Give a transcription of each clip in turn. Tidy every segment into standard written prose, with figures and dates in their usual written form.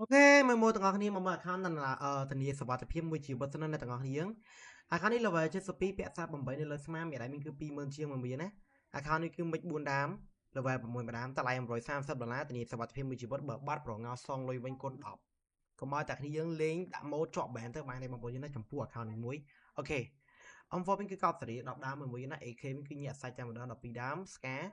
OK មើលមួយទាំងអស់គ្នាមកមើល account ធានាសុវត្ថិភាពមួយជីវិតសិនណាអ្នកទាំងអស់គ្នា account នេះ level 72ពាក់សា8នៅលើស្មាមានដៃមានគឺ20000ជាងមួយមានណា account នេះគឺមិច4ដើម level 6ដើមតម្លៃ130ដុល្លារធានាសុវត្ថិភាពមួយជីវិតបើបាត់ប្រងោសងលុយវិញគុណ10កុំឲ្យតែគ្នាយើងលេងដាក់ម៉ូតជាប់បែនទៅបានទេបងប្អូនយើងណាចំពោះ account នេះមួយ OK M4 វិញគឺកប់សេរី10ដើមមួយណា AK វិញគឺញាក់សាច់តែម្ដង12ដើម Scar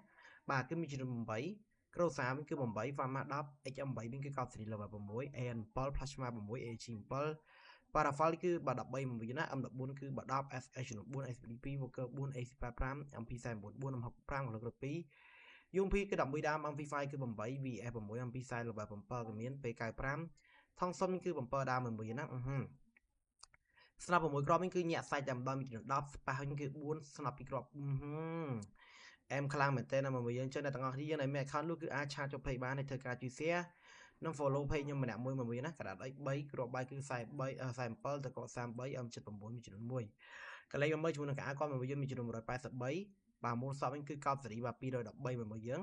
បាទគឺមានចំនួន8គ្រូសាវិញគឺ8 Pharma 10 HM8 វិញគឺកប់សេរី level 6 AN7 Plasma 6 AG 7 Parafal គឺបាទ13មួយណា M14 គឺបាទ10 SS ចំនួន4 SPD 2 Walker 4 AC85 MP49 4 M65 កល2 UMP គឺ11ដើម MP5 គឺ8 VS 6 MP40 level 7ក៏មាន P95 ថងសុំគឺ7ដើមមួយណាអឺស្នាប់6គ្រាប់នេះគឺញាក់សាច់តែម្ដងមានចំនួន10ស្ប៉ះវិញគឺ4ស្នាប់2គ្រាប់អែមខ្លាំងមែនតើណាមួយយើងចឹងអ្នកទាំងអស់គ្នាយើងដែលមាន account នោះគឺអាចឆាតចូល page បានហើយធ្វើការជួយ share និង follow page ខ្ញុំម្នាក់មួយមួយណាក្តារ3គ្រាប់បាយគឺ43 47ទៅក៏33 M79 មានចំនួន1កលេសមកមើលជាមួយនឹងកៅគាត់មួយយើងមានចំនួន183បាទមូលសពវិញគឺកោបសេរីបាទ213មួយយើង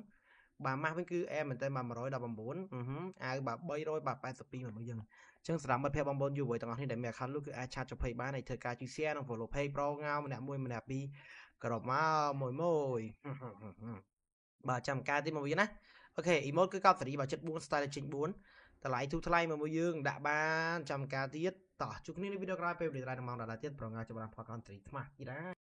បាទម៉ាស់វិញគឺអែមមែនតើបាទ119អាវបាទ300បាទ82មួយយើងអញ្ចឹងសម្រាប់មិត្តភ័ក្តិបងប្អូនយុវវ័យទាំងអស់គ្នាដែលមាន account នោះគឺអាចឆាតចូល page បានហើយធ្វើការជួយ share និង follow page ប្រងោម្នាក់មួយម្នាក់ពីរក្រមកមួយមួយបាទចាំការទីមកវិញណា OK emote គឺកោបសេរីបាទ74 style ចេញ4តម្លៃទូថ្លៃមកមួយយើងដាក់បានចាំការទៀតតោះជួបគ្នានៅវីដេអូក្រោយពេលវេលាត្រៃម៉ោងដល់ទៀតប្រងើចម្រើនផលកន្ត្រីថ្មទៀតណា។